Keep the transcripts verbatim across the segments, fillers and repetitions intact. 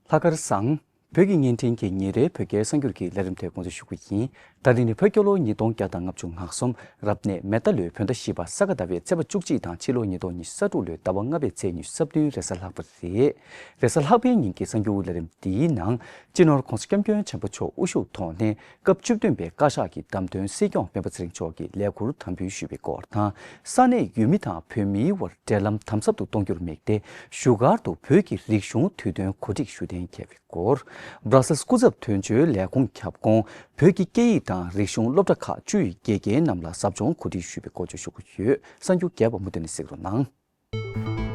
ལྷག་དཀར་བཟང་། བོད་ཀྱི་བརྙན་འཕྲིན་གྱི་ཉིན་རེའི་བོད་སྐད་གསར་འགྱུར་གྱི་ལས་རིམ་དེ་འགོ་འཛུགས་ཞུ་གི་ཡིན། ད་རིང་ནི་བོད་རྒྱལ་ལོ་ཉིས་སྟོང་བརྒྱ་དང་ལྔ་བཅུ་ང་གསུམ་རབ་གནས་མེ་རྟ་ལོའི་བོད་ཟླ་བཞི་པ་ས་ག་ཟླ་བའི་ཚེས་པ་བཅུ་གཅིག་དང་ཕྱི་ལོ་ཉིས་སྟོང་ཉི་ཤུ་རྩ་དྲུག་ལོའི་ཟླ་བ་ལྔ་པའི་ཚེས་ཉི་ཤུ་རྩ་བདུན་རེས་གཟའ་ལྷག་པ་རེད། རེས་གཟའ་ལྷག་པའི་ཉིན་གྱི་གསར་འགྱུར་ལས་རིམ་འདིའི་ནང་། སྤྱི་ནོར་༸གོང་ས་༸སྐྱབས་མགོན་ཆེན་པོ་མཆོག་དབུ་བཞུགས་ཐོག་ནས་སྐབས་བཅུ་བདུན་པའི་བཀའ་ཤག་གི་བདམས་ཐོན་སྲིད་སྐྱོང་སྤེན་པ་ཚེ་རིང་མཆོག་གིས་ལས་འཁུར་དམ་འབུལ་ཞུས་པའི་སྐོར་དང་། ས་གནས་ཡུལ་མི་དང་བོད་མིའི་དབར་འབྲེལ་ལམ་དམ་ཟབ་ཏུ་གཏོང་རྒྱུར་དམིགས་ཏེ། བཞུགས་སྒར་དུ་བོད་ཀྱི་རིག་གཞུང་དུས་སྟོན་གོ་སྒྲིག་ཞུ་གཏན་འཁེལ་བའི་སྐོར། སྦྲ་སེལ་སྐུ་ཚབ་དོན་གཅོད་ལས་ཁུངས་ཁྱབ་ཁོངས་བོད་ཀྱི་སྐད་ཡིག་དང་རིག་གཞུང་སློབ་གྲྭ་ཁག་བཅུ་ཡི་དགེ་རྒན་རྣམས་ལ་ཟབ་སྦྱོང་གོ་སྒྲིག་ཞུས་པའི་སྐོར་བཅས་ཞུ་གི་ཡོད། གསར་འགྱུར་རྒྱས་པ་མུ་མཐུད་ནས་གཟིགས་རོགས་གནང་།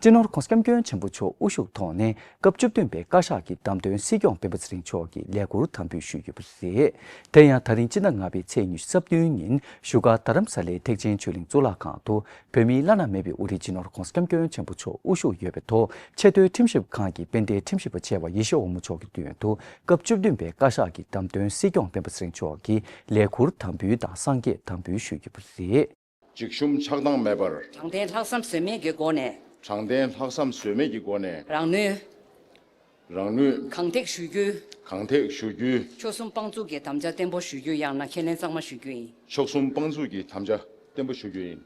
སྤྱི་ནོར་༸གོང་ས་༸སྐྱབས་མགོན་ཆེན་པོ་མཆོག་དབུ་བཞུགས་ཐོག་ནས་སྐབས་བཅུ་བདུན་པའི་བཀའ་ཤག་གི་བདམས་ཐོན་སྲིད་སྐྱོང་སྤེན་པ་ཚེ་རིང་མཆོག་གིས་ལས་འཁུར་དམ་འབུལ་ཞུས་ཡོད་པ་རེད། དེ་ཡང་ད་རིང་སྤྱི་ཟླ་ལྔ་པའི་ཚེས་ཉི་ཤུ་རྩ་བདུན་ཉིན་བཞུགས་སྒར་རྡ་རམ་ས་ལའི་ཐེག་ཆེན་ཆོས་གླིང་གཙུག་ལག་ཁང་དུ་བོད་མིའི་བླ་ན་མེད་པའི་དབུ་ཁྲིད་སྤྱི་ནོར་༸གོང་ས་༸སྐྱབས་མགོན་ཆེན་པོ་མཆོག་དབུ་བཞུགས་ཡོད་པའི་ཐོག་ཆེས་མཐོའི་ཁྲིམས་ཞིབ་ཁང་གི་དཔལ་ལྡན་ཁྲིམས་ཞིབ་པ་ཆེ་བ་ཡེ་ཤེས་དབང་མོ་མཆོག་གི་མདུན་དུ་སྐབས་བཅུ་བདུན་པའི་བཀའ་ཤག་གི་བདམས་ཐོན་སྲིད་སྐྱོང་སྤེན་པ་ཚེ་རིང་མཆོག་གིས་ལས་འཁུར་དམ་འབུལ་དང་སངས་རྒྱས་དམ་འབུལ་ཞུས་ཡོད་པ་རེད། འཇིགས་ཞུམ་ཆགས་སྡང་མེད་པར། དྲང་བདེན་ལྷག་བསམ་ཟོལ་མེད་ཀྱི་སྒོ་ནས། དྲང་བདེན་ལྷག་བསམ་ཟོལ་མེད་ཀྱི་སྒོ་ནས། རང་ནུས། རང་ནུས། གང་ཐེག་ཞུ་རྒྱུའི། གང་ཐེག་ཞུ་རྒྱུའི། མཆོག་གསུམ་དཔང་བཙུགས་ཀྱི་དམ་བཅའ་བརྟན་པོ་ཞུ་རྒྱུ་ཡང་ན་ཁས་ལེན་གཙང་མ་ཞུ་རྒྱུ་ཡིན། མཆོག་གསུམ་དཔང་བཙུགས་ཀྱི་དམ་བཅའ་བརྟན་པོ་ཞུ་རྒྱུ་ཡིན།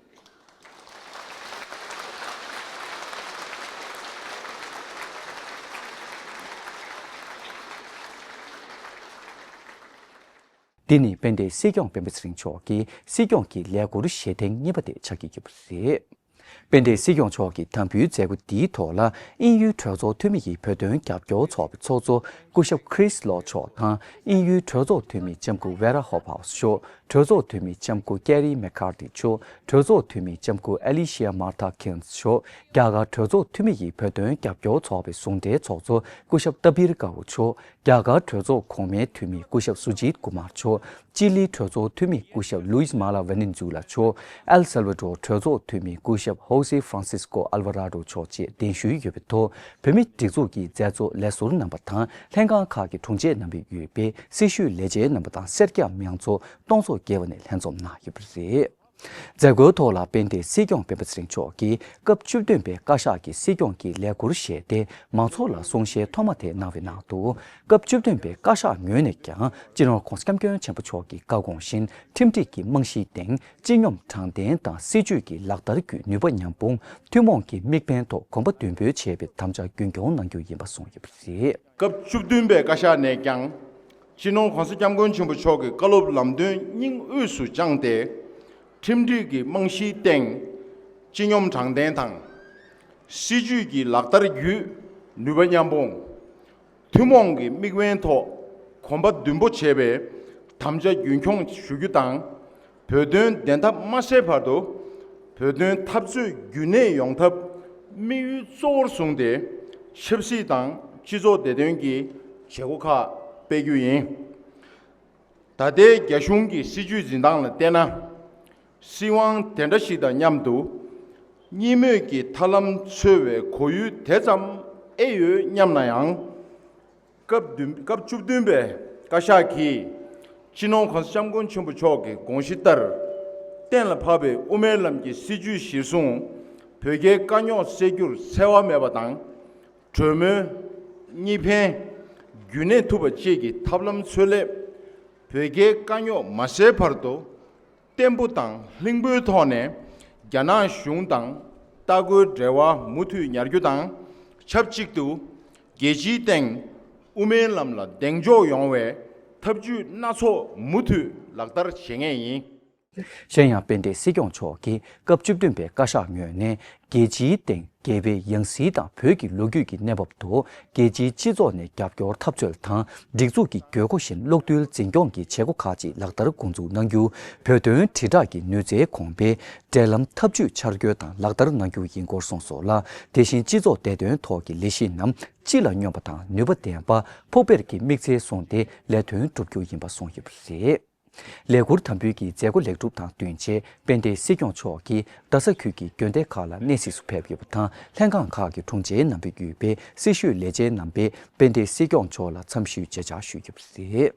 འདི་ནི་དཔལ་ལྡན་སྲིད་སྐྱོང་སྤེན་པ་ཚེ་རིང་མཆོག་གིས་སྲིད་སྐྱོང་གི་ལས་འཁུར་བཞེས་ཐེངས་གཉིས་པ་དེ་ཆགས་ཀྱི་ཡོད་པ་རེད། དཔལ་ལྡན་སྲིད་སྐྱོང་མཆོག་གི་དམ་འབུལ་མཛད་སྒོ་འདིའི་ཐོག་ལ་དབྱིན་ཡུལ་གྲོས་ཚོགས་འཐུས་མི་ཡི་བོད་དོན་རྒྱབ་སྐྱོར་ཚོགས་པའི་ཚོགས་གཙོ་སྐུ་ཞབས་Chris Lau མཆོག་དང་། དབྱིན་ཡུལ་གྲོས་ཚོགས་འཐུས་མི་ལྕམ་སྐུ་Vera Hophouse མཆོག་གྲོས་ཚོགས་འཐུས་མི་ལྕམ་སྐུ་Kevin McCarthy མཆོག་གྲོས་ཚོགས་འཐུས་མི་ལྕམ་སྐུ་Alicia Martha Kins མཆོག་རྒྱ་གར་གྲོས་ཚོགས་འཐུས་མི་ཡི་བོད་དོན་རྒྱབ་སྐྱོར་ཚོགས་པའི་ཟུང་འབྲེལ་ཚོགས་གཙོ་སྐུ་ཞབས་Tabir Gao མཆོག་རྒྱ་གར་གྲོས་ཚོགས་གོང་མའི་འཐུས་མི་སྐུ་ཞབས་Sujit Kumar མཆོག་ཅི་ལི་གྲོས་ཚོགས་འཐུས་མི་སྐུ་ཞབས་Luis Mala Valenzuela མཆོག་ཨེལ་སལ་ཝ་ཌོར་གྲོས་ཚོགས་འཐུས་མི་སྐུ་ཞབས་Jose Francisco Alvarado མཆོག་བཅས་གདན་ཞུས་ཡོད་པའི་ཐོག་བོད་མིའི་སྒྲིག་འཛུགས་ཀྱི་མཛད་གཙོ་ལས་ཟུར་རྣམ་པ་དང་ལྷན་ཁང་ཁག་གི་དྲུང་ཆེ་རྣམ་པ་ཡོད་པའི་སྲི་ཞུའི་ལས་བྱེད་རྣམ་པ་དང་སེར་སྐྱ་མང་ཚོགས་སྟོང་ཚོ་བརྒལ་བ་ནས་ལྷན་འཛོམས་གནང་ཡོད་པ་རེད། མཛད་སྒོའི་ཐོག་ལ་དཔལ་ལྡན་སྲིད་སྐྱོང་སྤེན་པ་ཚེ་རིང་མཆོག་གིས་སྐབས་བཅུ་བདུན་པའི་བཀའ་ཤག་གི་སྲིད་སྐྱོང་གི་ལས་འཁུར་བཞེས་ཏེ་མང་ཚོགས་ལ་གསུང་བཤད་ཐོག་མ་དེ་གནང་བའི་ནང་དུ། སྐབས་བཅུ་བདུན་པའི་བཀའ་ཤག་ངོས་ནས་ཀྱང་སྤྱི་ནོར་༸གོང་ས་༸སྐྱབས་མགོན་ཆེན་པོ་མཆོག་གི་བཀའ་དགོངས་བཞིན་ཁྲིམས་སྒྲིག་གི་རྨང་གཞིའི་སྟེང་སྤྱི་སྙོམས་དྲང་བདེན་དང་སྲིད་ཇུས་ཀྱི་ལག་བསྟར་བརྒྱུད་ནུས་པ་མཉམ་སྤུངས་ཐུན་མོང་གི་དམིགས་འབེན་ཐོག་གོམ་པ་མདུན་སྤོས་བྱེད་པའི་དམ་བཅའ་རྒྱུན་འཁྱོངས་གནང་རྒྱུ་ཡིན་པ་གསུངས་ཡོད་པ་རེད། སྐབས་བཅུ་བདུན་པའི་བཀའ་ཤག་ནས་ཀྱང་། སྤྱི་ནོར་༸གོང་ས་༸སྐྱབས་མགོན་ཆེན་པོ་མཆོག་གི་བཀའ་སློབ་ལམ་སྟོན་སྙིང་དབུས་སུ་བཅངས་ཏེ། ཁྲིམས་སྒྲིག་གི་རྨང་གཞིའི་སྟེང་། སྤྱི་སྙོམས་དྲང་བདེན་དང་། སྲིད་ཇུས་ཀྱི་ལག་བསྟར་བརྒྱུད་ནུས་པ་མཉམ་སྤུངས། ཐུན་མོང་གི་དམིགས་འབེན་ཐོག་གོམ་པ་མདུན་སྤོ་བྱེད་པའི་དམ་བཅའ་རྒྱུན་འཁྱོངས་ཞུ་རྒྱུ་དང་། བོད་དོན་བདེན་མཐའ་མ་གསལ་བར་དུ་བོད་དོན་འཐབ་རྩོད་རྒྱུན་གནས་ཡོང་ཐབས་དམིགས་ཡུལ་གཙོ་བོར་བཟུང་སྟེ་ཆབ་སྲིད་དང་སྤྱི་ཚོགས་བདེ་དོན་གྱི་བྱེད་སྒོ་ཁག་སྤེལ་རྒྱུ་ཡིན། ད་ལྟའི་རྒྱ་གཞུང་གི་སྲིད་བྱུས་འཛིན་སྟངས་ལ་བལྟས་ན། སྲིད་དབང་དེ་འདྲ་ཞིག་དང་མཉམ་དུ་གཉིས་མོས་ཀྱི་ཐབས་ལམ་འཚོལ་བའི་གོ་ཡུལ་དེ་ཙམ་ཨེ་ཡོད་སྙམ་ན་ཡང་། སྐབས་བདུན་སྐབས་བཅུ་བདུན་པའི་བཀའ་ཤག་གིས་སྤྱི་ནོར་༸གོང་ས་༸སྐྱབས་མགོན་ཆེན་པོ་མཆོག་གི་དགོངས་གཞི་ལྟར། གཏན་ལ་ཕབ་པའི་དབུ་མའི་ལམ་གྱི་སྲིད་བྱུས་གཞིར་བཟུང་། བོད་རྒྱའི་དཀའ་རྙོག་སེལ་རྒྱུར་འཚེ་བ་མེད་པ་དང་། གྲོས་མོལ། གཉིས་ཕན། རྒྱུན་གནས་ཐུབ་པ་བཅས་ཀྱི་ཐབས་ལམ་འཚོལ་སླད། བོད་རྒྱའི་དཀའ་རྙོག་མ་སེལ་བར་དུ། བརྟན་པོ་དང་ལྷིང་པོའི་ཐོག་ནས་རྒྱ་ནག་གཞུང་དང་ལྟ་སྐོར་འབྲེལ་བ་མུ་མཐུད་ཉར་རྒྱུ་དང་། ཆབས་ཅིག་ཏུ་རྒྱལ་སྤྱིའི་སྟེང་དབུ་མའི་ལམ་ལ་གདེང་འཇོག་ཡོང་བའི་ཐབས་ཇུས་སྣ་ཚོགས་མུ་མཐུད་ལག་བསྟར་བྱེད་ངེས་ཡིན། གཞན་ཡང་དཔལ་ལྡན་སྲིད་སྐྱོང་མཆོག་གིས་སྐབས་བཅུ་བདུན་པའི་བཀའ་ཤག་ངོས་ནས་རྒྱལ་སྤྱིའི་སྟེང་རྒྱལ་བའི་ཡང་སྲིད་དང་བོད་ཀྱི་ལོ་རྒྱུས་ཀྱི་གནས་བབ་ཐོག་རྒྱལ་སྤྱིའི་སྤྱི་ཚོགས་ནས་རྒྱབ་སྐྱོར་ཐབས་འཚོལ་དང་། སྒྲིག་འཛུགས་ཀྱི་དགོས་མཁོ་བཞིན་གློག་རྡུལ་འཛིན་སྐྱོང་གི་བྱེད་སྒོ་ཁག་ཅིག་ལག་བསྟར་འགོ་འཛུགས་གནང་རྒྱུ། བོད་དོན་དྲིལ་བསྒྲགས་ཀྱི་ནུས་རྩལ་གོང་འཕེལ། འབྲེལ་ལམ་འཐབ་ཇུས་འཆར་འགོད་དང་ལག་བསྟར་གནང་རྒྱུ་ཡིན་སྐོར་གསུངས་སོང་ལ། དེ་བཞིན་སྤྱི་ཚོགས་བདེ་དོན་ཐོག་གི་ལས་གཞི་རྣམས་སྤྱི་ལ་སྙོམས་པ་དང་ནུས་པ་ལྡན་པ། ཕུགས་འཕེར་གྱི་དམིགས་ཚད་བཟུང་སྟེ་ལས་དོན་བསྒྲུབ་རྒྱུ་ཡིན་པ་གསུངས་ཡོད་པ་རེད། ལས་འཁུར་དམ་འབུལ་གྱི་མཛད་སྒོ་ལེགས་གྲུབ་དང་བསྟུན་ཆེད་དཔལ་ལྡན་སྲིད་སྐྱོང་མཆོག་གིས་རྡ་ས་ཁུལ་གྱི་དགོན་སྡེ་ཁག་ལ་གནས་གཟིགས་སུ་ཕེབས་ཡོད་པ་དང་། ལྷན་ཁང་ཁག་གི་དྲུང་ཆེ་རྣམ་པས་བརྒྱུད་པའི་སྲི་ཞུའི་ལས་བྱེད་རྣམ་པས་དཔལ་ལྡན་སྲིད་སྐྱོང་མཆོག་ལ་འཚམས་ཞུའི་མཇལ་བཅར་ཞུས་ཡོད་པ་རེད།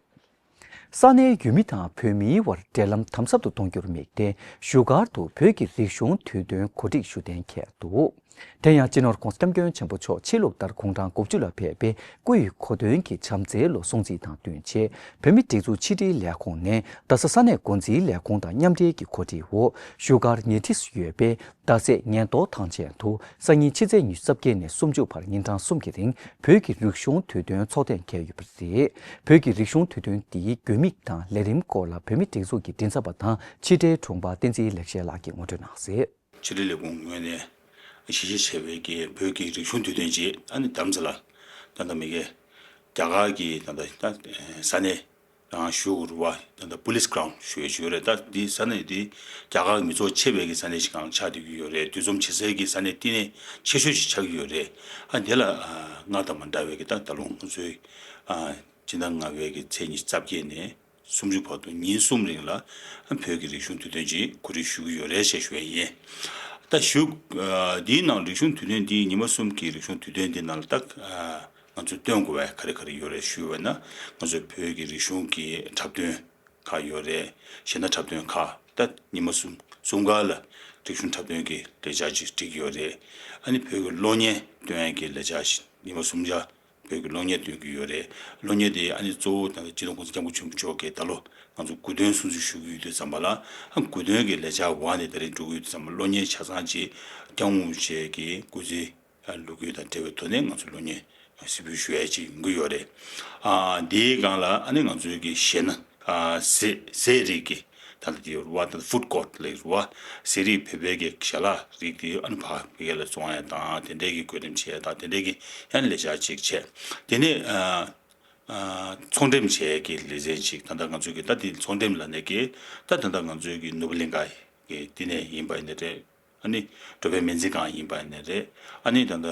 ས་གནས་ཡུལ་མི་དང་བོད་མིའི་དབར་འབྲེལ་ལམ་དམ་ཟབ་ཏུ་གཏོང་རྒྱུར་དམིགས་ཏེ། བཞུགས་སྒར་དུ་བོད་ཀྱི་རིག་གཞུང་དུས་སྟོན་གོ་སྒྲིག་ཞུ་གཏན་འཁེལ་འདུག་དེ་ཡང་སྤྱི་ནོར་༧གོང་ས་༧སྐྱབས་མགོན་ཆེན་པོ་མཆོག་ཕྱི་ལུགས་ལྟར་དགུང་གྲངས་དགུ་བཅུ་ལ་ཕེབས་པའི་སྐུ་ཡི་གོ་སྟོན་གྱི་བྱམས་བརྩེའི་ལོ་སྲུང་བརྩི་དང་བསྟུན་ཆེད། བོད་མིའི་སྒྲིག་འཛུགས་ཕྱི་དྲིལ་ལས་ཁུངས་ནས་རྡ་ས་ས་གནས་འགོ་འཛིན་ལས་ཁུངས་དང་མཉམ་འབྲེལ་གྱི་གོ་སྒྲིག་འོག་བཞུགས་སྒར་ཉེ་འཁྲིས་སུ་ཡོད་པའི་རྡ་སའི་ཉེན་རྟོག་ཐང་ཆེན་དུ་སང་ཉིན་ཕྱི་ཚེས་ཉི་ཤུ་རྩ་བརྒྱད་ནས་སུམ་ཅུ་བར་ཉིན་གྲངས་གསུམ་གྱི་རིང་བོད་ཀྱི་རིག་གཞུང་དུས་སྟོན་ཚོགས་གཏན་འཁེལ་ཡོད་པ་རེད། བོད་ཀྱི་རིག་གཞུང་དུས་སྟོན་འདིའི་དགོས་དམིགས་དང་ལས་རིམ་སྐོར་ལ་བོད་མིའི་སྒྲིག་འཛུགས་ཀྱི་མགྲིན་ཚབ་པ་དང་ཕྱི་དྲིལ་དྲུང་འཕར་བསྟན་འཛིན་ལེགས་བཤད་ལགས་ཀྱིས་ངོ་སྤྲོད་གནང་གསལ། ཕྱི་དྲིལ་ལས་ཁུངས་ངོས་ནས་གཞི་རྒྱ་ཆེ་བའི་གི་བོད་ཀྱི་རིག་གཞུང་དུས་སྟོན་ཅིག་ཨ་ནི་རྡ་རམ་ས་ལ་ད་ལྟ་མི་གེ་རྒྱ་གར་གྱི་ད་ལྟ་ད་ས་གནས་རང་བཞུགས་རུ་བ་ད་ལྟ་police ground་ཞུ་ཡས་ཞུ་ཡོད་རེད། ད་འདི་ས་གནས་འདི་རྒྱ་གར་མི་ཚོགས་ཆེ་བའི་གི་ས་གནས་ཤིག་གང་ཆགས་བསྡད་ཀྱི་ཡོད་རེད། འདུ་འཛོམས་བྱེད་སའི་གི་ས་གནས་བསྟི་གནས་ཆེ་ཤོས་ཤིག་ཆགས་ཀྱི་ཡོད་རེད། ཨ་འདི་ལ་སྔར་དང་མ་འདྲ་བའི་གི་ད་ད་རུང་ང་ཚོའི་སྤྱི་ཟླ་ལྔ་པའི་གི་ཚེས་ཉི་ཤུ་རྩ་བརྒྱད་ནས་སུམ་ཅུ་བར་དུ་ཉིན་གསུམ་རིང་ལ་བོད་ཀྱི་རིག་གཞུང་དུས་སྟོན་ཅིག་གོ་སྒྲིག་ཞུ་གི་ཡོད་རེད་ཅེས་ཞུ་ཡས་ཡིན། ད་ཞུ་འདིའི་ནང་རིག་གཞུང་དུས་སྟོན་འདིའི་ཉི་མ་གསུམ་གྱི་རིག་གཞུང་དུས་སྟོན་འདི་ནང་ལ་ད་ང་ཚོས་སྟོན་དགོས་པ་ག་རེ་ག་རེ་ཡོད་རེད་ཞུས་པ་ན། ང་ཚོས་བོད་ཀྱི་རིག་གཞུང་གི་འཁྲབ་སྟོན་ཁག་ཡོད་རེད། གཞས་སྣ་འཁྲབ་སྟོན་ཁག་ད་ཉི་མ་གསུམ་གསུམ་ཀ་ལ་རིག་གཞུང་འཁྲབ་སྟོན་གྱི་ལས་འཆར་ཅིག་བསྒྲིགས་ཡོད་རེད། ཨ་ནི་བོད་ཀྱི་གློག་བརྙན་སྟོན་ཡས་ཀྱི་ལས་འཆར་ཞིག་ཉི་མ་གསུམ་ཆ་བོད་ཀྱི་གློག་བརྙན་སྟོན་གྱི་ཡོད་རེད། གློག་བརྙན་དེ་ཨ་ནི་གཙོ་བོ་ད་ལྟ་སྤྱི་ནོར་༧གོང་ས་༧སྐྱབས་མགོན་ཆེན་པོ་མཆོག་གིས་ད་ལོ་ང་ཚོ་དགུ་སྟོན་སྲུང་བརྩི་ཞུ་གི་ཡོད་དུས་ཙམ་པ་ལ། ཨ་དགུ་སྟོན་གྱི་ལས་འཆར་འོག་ནས་ད་རེས་འགྲོ་གི་ཡོད་དུས་ཙམ་པ་གློག་བརྙན་ཆ་ཚང་ཅིག་སྐྱབས་མགོན་རིན་པོ་ཆེ་གི་སྐུ་ཚེའི་ལོ་རྒྱུས་དང་འབྲེལ་བའི་ཐོག་ནས་ང་ཚོ་གློག་བརྙན་གཟིགས་འབུལ་ཞུ་ཡས་ཅིག་ཡོང་གི་ཡོད་རེད། ཨ་དེའི་སྒང་ལ་ཨ་ནི་ང་ཚོའི་གི་གཞས་སྣ་ཨ་ཟས་ཟས་རིགས་ཀྱི་ད་ལྟ་དེ་རུ་བ་ད་food court་ལ་རུ་བ་ཟས་རིགས་བོད་པའི་གི་ཞལ་ལག་རིགས་དེ་ཨ་ནི་ཕ་བི་གེ་ལ་བཙོང་ཡས་དང་དེ་འདྲའི་གི་བགོ་འགྲེམས་བྱེད་ཡས་དང་དེ་འདྲའི་གི་ཡང་ལས་འཆར་ཅིག་བྱས། དེ་ནས་ཨ་ཨ་ཚོང་འགྲེམས་བྱེད་ཡས་ཀྱི་ལེ་ཚན་ཅིག་ད་ལྟ་ང་ཚོའི་གི་ད་དེ་ཚོང་འགྲེམས་ལ་ནས་གི་ད་ད་ལྟ་ང་ཚོའི་གི་ནོར་བུ་གླིང་ག་གི་བསྟི་གནས་ཡིན་པ་ཡིན་ནའི་རེད། ཨ་ནི་བོད་པའི་སྨན་རྩིས་ཁང་ཡིན་པ་ཡིན་ནའི་རེད། ཨ་ནི་ད་ལྟ་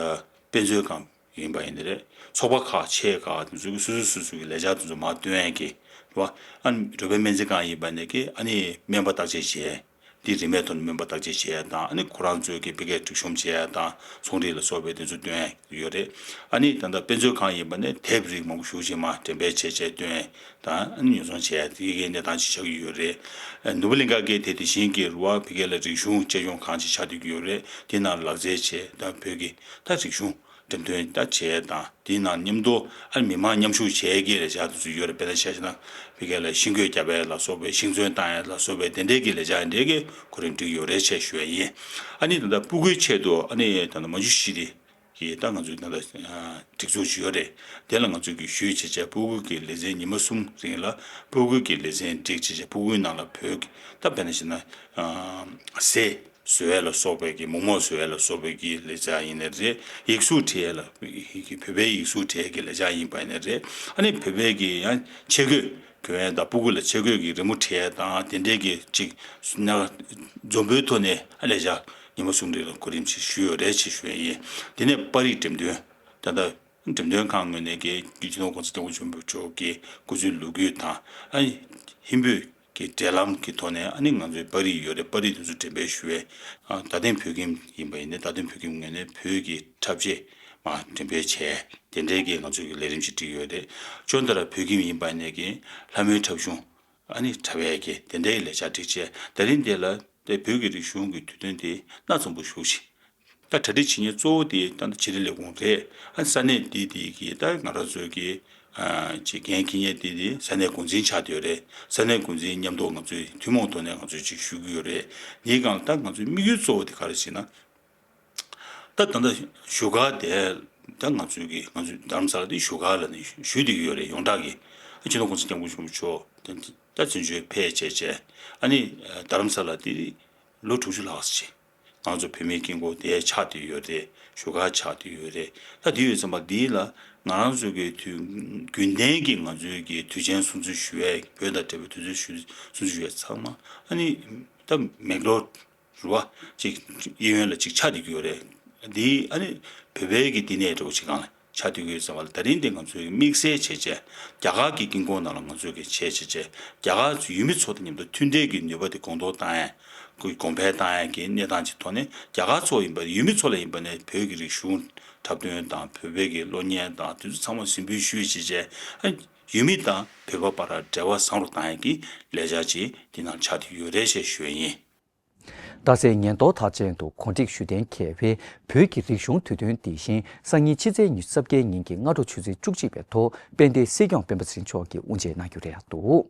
དཔེ་མཛོད་ཁང་ཡིན་པ་ཡིན་ནའི་རེད། ཚོགས་པ་ཁག་ཆེ་ཁག་དེ་ཚོ་གི་སོ་སོ་སོ་སོ་གི་ལས་འཆར་དེ་ཚོ་མར་སྟོན་ཡས་ཀྱི་རེད་བ། ཨ་ནི་བོད་པའི་སྨན་རྩིས་ཁང་ཡིན་པ་ཡིན་ནའི་གི་ཨ་ནི་སྨན་པ་བརྟག་དཔྱད་བྱས། འདི་རིན་མེད་ཐོག་ནས་སྨན་པ་བརྟག་དཔྱད་བྱེད་ཡ་དང་ཨ་ནི་ཁོ་རང་ཚོའི་གི་ཕ་གིའི་སྒྲིག་གཤོམ་བྱེད་ཡ་དང་ཚོང་རིགས་ལ་སོགས་པའི་དེ་ཚོ་སྟོན་ཡ་ཡོད་རེད། ཨ་ནི་ད་ལྟ་དཔེ་མཛོད་ཁང་ཡིན་པ་ནས་དེབ་རིགས་མང་པོ་ཞེ་པོ་ཅིག་མར་འགྲེམས་སྤེལ་བྱས་བྱས་སྟོན་ཡ་དང་ཨ་ནི་ཉོ་ཚོང་བྱེད་ཡ་དེ་གའི་གནས་སྟངས་ཅིག་ཆགས་ཀྱི་ཡོད་རེད། ཨ་ནོར་བུ་གླིང་ག་གི་དེ་དེ་བཞིན་གྱི་རུ་བ་ཕ་གི་ལ་རིག་གཞུང་གཅེས་སྐྱོང་ཁང་ཅིག་ཆགས་བསྡད་ཀྱི་ཡོད་རེད། དེ་ནང་ལག་རྩལ་བྱས་དང་བོད་ཀྱི་ད་རིག་གཞུང་འགྲེམས་སྟོན་ད་བྱས་དང་དེའི་ནང་མཉམ་དུ་ཨ་མི་མང་མཉམ་ཞུགས་བྱེད་ཀྱི་ལས་འཆར་དེ་ཚོ་ཡོད་རེད། དཔེར་ན་ཆ་བཞག་ན་ཕ་གི་ལ་ཤིང་བརྐོས་རྒྱག་པ་ལ་སོགས་པའི་ཤིང་ཚོན་བཏང་ཡ་ལ་སོགས་པའི་དེ་འདྲའི་གི་ལས་འཆར་འདྲའི་གི་གོ་རིམ་སྒྲིག་ཡོད་རེད་ཅེས་ཞུ་ཡ་ཡིན། ཨ་ནི་ད་ལྟ་སྤུ་གུའི་ཆེད་དུ་ཨ་ནི་ད་ལྟ་མ་འཇུ་ཤི་རི་གི་ད་ང་ཚོའི་ད་ལྟ་སྒྲིག་འཛུགས་ཅིག་ཡོད་རེད། དེ་ལ་ང་ཚོས་གི་ཞུས་བྱས་བྱས་སྤུ་གུ་གི་ལེ་ཚན་ཉི་མ་གསུམ་རིང་ལ་སྤུ་གུ་གི་ལེ་ཚན་སྒྲིག་བྱས་བྱས་སྤུ་གུའི་ནང་ལ་བོད་ཀྱི་ད་དཔེར་ན་བྱས་ན་ཟས། བཟོ་ཡས་ལ་སོགས་པའི་གི་མོག་མོག་བཟོ་ཡས་ལ་སོགས་པའི་གི་ལས་འཆར་ཡིན་ནའི་རེད། ཡིག་གཟུགས་འབྲི་ཡས་ལ་བོད་པའི་ཡིག་གཟུགས་འབྲི་ཡས་ཀྱི་ལས་འཆར་ཡིན་པ་ཡིན་ནའི་རེད། ཨ་ནི་བོད་པའི་གི་ཡང་ཆས་གོས་གྱོན་ཡས་དང་སྤུ་གུ་ལ་ཆས་གོས་ཀྱི་རི་མོ་འབྲི་ཡས་དང་དེ་འདྲའི་གི་ཅིག་ཉ་འཛོམས་པོའི་ཐོག་ནས་ཨ་ལས་འཆར་ཉི་མ་གསུམ་རིང་ལ་གོ་རིམ་ཞིག་ཞུས་ཡོད་རེད་ཅེས་ཞུ་ཡས་ཡིན། དེ་ནས་པར་རིས་འགྲེམས་སྟོན་ད་ལྟ་འགྲེམས་སྟོན་ཁང་ངོས་ནས་གི་སྤྱི་ནོར་༸གོང་ས་༸སྐྱབས་མགོན་ཆེན་པོ་མཆོག་གི་སྐུ་ཚེའི་ལོ་རྒྱུས་དང་ཨ་ནི་ཧིན་བོད་ཀྱི་འབྲེལ་ལམ་གྱི་ཐོག་ནས་ཨ་ནི་ང་ཚོའི་པར་རིས་ཡོད་རེད། པར་རིས་དེ་ཚོ་འགྲེམས་སྤེལ་ཞུ་བའི་ཨ་རྡ་སྟེང་བོད་ཁྱིམ་ཡིན་པ་ཡིན་ནའི་རྡ་སྟེང་བོད་ཁྱིམ་ངོས་ནས་བོད་ཀྱི་འཁྲབ་ཆས་མར་འགྲེམས་སྤེལ་བྱས་དེ་འདྲའི་གི་ང་ཚོའི་གི་ལས་རིམ་ཞིག་བསྒྲིགས་ཡོད་རེད། ཅོན་ཏ་ར་བོད་ཁྱིམ་ཡིན་པ་ཡིན་ནའི་གི་ལྷ་མོའི་འཁྲབ་གཞུང་ཨ་ནི་འཁྲབ་ཡས་ཀྱི་དེ་འདྲའི་ལས་འཆར་བསྒྲིགས་བྱས་དེ་རིང་འདི་ལ་དེ་བོད་ཀྱི་རིག་གཞུང་གི་དུས་སྟོན་དེ་སྣ་ཚོགས་པོ་ཞེ་པོ་ཅིག་ད་གྲ་སྒྲིག་བྱེད་མཁན་གཙོ་བོ་དེ་ད་ལྟ་ཕྱི་དྲིལ་ལས་ཁུངས་རེད། ཨ་ས་གནས་འདི་དེ་གི་ད་ང་རང་ཚོའི་གི་ཨ་ཅིག་འགན་འཁྱེར་མཁན་དེ་དེ་ས་གནས་འགོ་འཛིན་ཆགས་བསྡད་ཡོད་རེད། ས་གནས་འགོ་འཛིན་མཉམ་དུ་ང་ཚོས་ཐུན་མོང་ཐོག་ནས་ང་ཚོས་ཅིག་ཞུ་གི་ཡོད་རེད། འདིའི་སྒང་ལ་ད་ང་ཚོའི་དམིགས་ཡུལ་གཙོ་བོ་དེ་ག་རེ་ཟེར་ན། ད་ད་ལྟ་བཞུགས་སྒར་དེ་ད་ང་ཚོའི་གི་ང་ཚོའི་རྡ་རམ་ས་ལ་དེ་བཞུགས་སྒར་ལ་ནས་བཞུགས་བསྡད་ཀྱི་ཡོད་རེད། ཡོངས་གྲགས་ཀྱི་ཨ་སྤྱི་ནོར་༸གོང་ས་༸སྐྱབས་མགོན་ཆེན་པོ་མཆོག་ད་ད་བཙན་བྱོལ་ཕེབས་བྱས་བྱས་ཨ་ནི་རྡ་རམ་ས་ལ་དེ་ལོ་དྲུག་ཅུ་ལྷག་ཙམ་ཅིག་ང་ཚོ་བོད་མིའི་དཀྱིལ་འཁོར་དེ་ཆགས་བསྡད་ཡོད་རེད། བཞུགས་སྒར་ཆགས་བསྡད་ཡོད་རེད། ད་དེ་ཡོད་ཙམ་པ་འདི་ལ་ང་རང་ཚོ་གི་དུས་རྒྱུན་ལྡན་གྱི་ང་ཚོའི་གི་དུས་ཆེན་སྲུང་བརྩི་ཞུ་ཡས་བོད་དང་འབྲེལ་བའི་དུས་ཆེན་ཞུ་སྲུང་བརྩི་ཞུ་ཡས་ཚང་མ་ཨ་ནི་ད་མེག་ལོར་རུ་བ་ཅིག་གཡས་གཡོན་ལ་ཅིག་ཆགས་བསྡད་ཀྱི་ཡོད་རེད། འདི་ཨ་ནི་བོད་པའི་གི་བསྟི་གནས་འདྲ་བོ་ཅིག་སྒང་ལ་ ཆགས་བསྡད་ཀྱི་ཡོད་ཟེར་བ་ལ། ད་རིང་འདི་ང་ཚོས་དམིགས་བསལ་བྱས་བྱས་རྒྱ་གར་གྱི་དཀྱིལ་འཁོར་ནང་ལ་ང་ཚོས་ཀྱི་བྱས་བྱས་བྱས་རྒྱ་གར་ཚོ་ཡུལ་མི་ཚོ་དང་མཉམ་དུ་མཐུན་འབྲེལ་གྱི་ནུས་པ་དེ་གོང་མཐོར་བཏང་ཡ། གོང་འཕེལ་བཏང་ཡ་གི་གནས་སྟངས་ཀྱི་ཐོག་ནས་རྒྱ་གར་ཚོ་ཡིན་པ་ཡུལ་མི་ཚོ་ལ་ཡིན་པ་ནས་བོད་ཀྱི་རིག་གཞུང་འཁྲབ་སྟོན་དང་བོད་པའི་གི་གློག་བརྙན་དང་དེ་ཚོ་ཚང་མ་གཟིགས་འབུལ་ཞུས་བྱས་བྱས། ཡུལ་མི་དང་བོད་པ་བར་འབྲེལ་བ་བཟང་རུ་བཏང་ཡ་གི་ལས་འཆར་ཅིག་འདི་ནང་ཆགས་བསྡད་ཡོད་རེད་ཅེས་ཞུ་ཡ་ཡིན། རྡ་སའི་ཉེན་རྟོག་ཐག་བཅད་དུ་གོ་སྒྲིག་ཞུ་གཏན་འཁེལ་བའི་བོད་ཀྱི་རིག་གཞུང་དུས་སྟོན་འདི་བཞིན་སང་ཉིན་ཕྱི་ཚེས་ཉི་ཤུ་རྩ་བརྒྱད་ཉིན་གྱི་སྔ་དྲོ་ཆུ་ཚོད་བཅུ་གཅིག་པའི་ཐོག་དཔལ་ལྡན་སྲིད་སྐྱོང་སྤེན་པ་ཚེ་རིང་མཆོག་གིས་དབུ་འབྱེད་གནང་རྒྱུ་རེད་འདུག་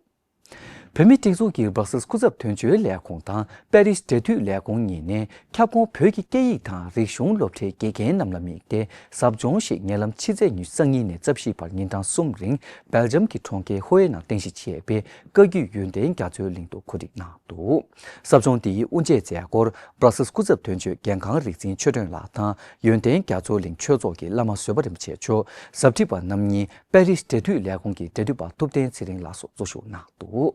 བོད་མིའི་སྒྲིག་འཛུགས་ཀྱི་སྦྲག་སེལ་སྐུ་ཚབ་དོན་གཅོད་ལས་ཁུངས་དང་པེ་རིས་འབྲེལ་མཐུད་ལས་ཁུངས་གཉིས་ནས་ཁྱབ་ཁོངས་བོད་ཀྱི་སྐད་ཡིག་དང་རིག་གཞུང་སློབ་གྲྭའི་དགེ་རྒན་རྣམས་ལ་དམིགས་ཏེ་ཟབ་སྦྱོང་ཞིག་ཉེ་ལམ་ཕྱི་ཚེས་ཉི་ཤུ་རྩ་གཉིས་ནས་རྩ་བཞིའི་བར་ཉིན་གྲངས་གསུམ་རིང་སྦེལ་ཇམ་གྱི་གྲོང་ཁྱེར་ཧོ་ཨེ་ནང་རྟེན་གཞི་བྱས་པའི་བཀའ་བརྒྱུད་ཡོན་ཏན་རྒྱ་མཚོའི་གླིང་དུ་གོ་སྒྲིག་གནང་འདུག་ཟབ་སྦྱོང་འདིའི་དབུ་འབྱེད་མཛད་སྒོར་སྦྲག་སེལ་སྐུ་ཚབ་དོན་གཅོད་རྒན་ཁང་རིག་འཛིན་ཆོས་སྒྲོན་ལགས་དང་ཡོན་ཏན་རྒྱ་མཚོའི་གླིང་ཆོས་ཚོགས་ཀྱི་བླ་མ་བཟོད་པ་རིན་པོ་ཆེ་མཆོག་ཟབ་ཁྲིད་པ་རྣམ་གཉིས་པེ་རིས་འབྲེལ་མཐུད་ལས་ཁུངས་ཀྱི་འབྲེལ་མཐུད་པ་ཐུབ་བསྟན་ཚེ་རིང་ལགས་སོགས་གཙོ་བཞུགས་གནང་འདུག་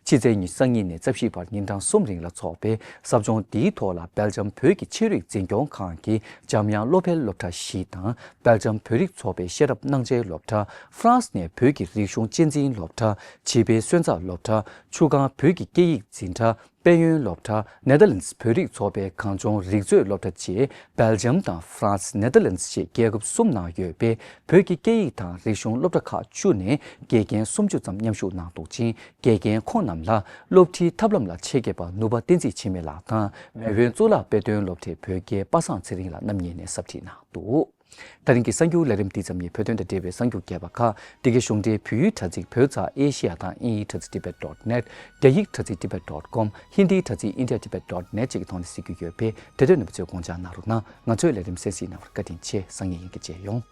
ཕྱི་ཚེས་ཉི་ཤུ་རྩ་གཉིས་ནས་རྩ་བཞིའི་བར་ཉིན་གྲངས་གསུམ་རིང་ལ་འཚོགས་པའི་ཟབ་སྦྱོང་འདིའི་ཐོག་ལ་སྦེལ་ཇམ་བོད་ཀྱི་ཆོས་རིག་འཛིན་སྐྱོང་ཁང་གི་འཇམ་དབྱངས་བློ་འཕེལ་སློབ་གྲྭ་བཞི་དང་། སྦེལ་ཇམ་བོད་རིགས་ཚོགས་པའི་ཤེས་རབ་སྣང་ཆེན་སློབ་གྲྭ། ཧྥ་རན་སི་ནས་བོད་ཀྱི་རིག་གཞུང་གཅེས་འཛིན་སློབ་གྲྭ། བྱིས་པའི་སོན་རྩ་སློབ་གྲྭ། ཆུ་སྒང་བོད་ཀྱི་སྐད་ཡིག་འཛིན་གྲྭ། དཔལ་ཡོན་སློབ་གྲྭ། ནེ་དར་ལན་སི་བོད་རིགས་ཚོགས་པའི་གངས་ལྗོངས་རིག་མཛོད་སློབ་གྲྭ་བཅས་སྦེལ་ཇམ་དང་ཧྥ་རན་སི། ནེ་དར་ལན་སི་བཅས་རྒྱལ་ཁབ་གསུམ་ནང་ཡོད་པའི་བོད་ཀྱི་སྐད་ཡིག་དང་རིག་གཞུང་སློབ་གྲྭ་ཁག་བཅུ་ནས་དགེ་རྒན་སུམ་ཅུ་ཙམ་མཉམ་ཞུགས་གནང་འདུག་ཅིང་། དགེ་རྒན་ཁོང་རྣམས་ལ་སློབ་ཁྲིད་ཐབས་ལམ་ལ་ཆེད་མཁས་པ་ནུས་པ་བསྟན་འཛིན་འཆི་མེད་ལགས་དང་མེས་དབོན་གཙུག་ལག་དཔེ་སྟོན་སློབ་གྲྭའི་བོད་དགེ་པ་སངས་ཚེ་རིང་ལགས་རྣམ་གཉིས་ནས་ཟབ་ཁྲིད་གནང་འདུག་དེ་རིང་གི་གསར་འགྱུར་ལས་རིམ་འདི་ཙམ་ཡིན། བོད་དོན་དང་འབྲེལ་བའི་གསར་འགྱུར་རྒྱས་པ་ཁག་འདི་གའི་གཞུང་འབྲེལ་བོད་ཡིག་དྲ་ཚིགས་བོད་ཙ་ཨེ་ཤི་ཡ་དང་དབྱིན་ཡིག་དྲ་ཚིགས་tibet dot net། རྒྱ་ཡིག་དྲ་ཚིགས་tibet dot com། ཧིན་དིའི་དྲ་ཚིགས india tibet dot net་བཅས་ཀྱི་ཐོག་ནས་གཟིགས་རྒྱུ་ཡོད་པས་དེ་དོན་རྣམ་པ་ཚོས་དགོངས་འཇགས་གནང་རོགས་གནང་། ང་ཚོའི་ལས་རིམ་གསན་གཟིགས་གནང་བར་བཀའ་དྲིན་ཆེ། སང་ཉིན་དབྱིན་སྐད་མཇལ་ཡོང་།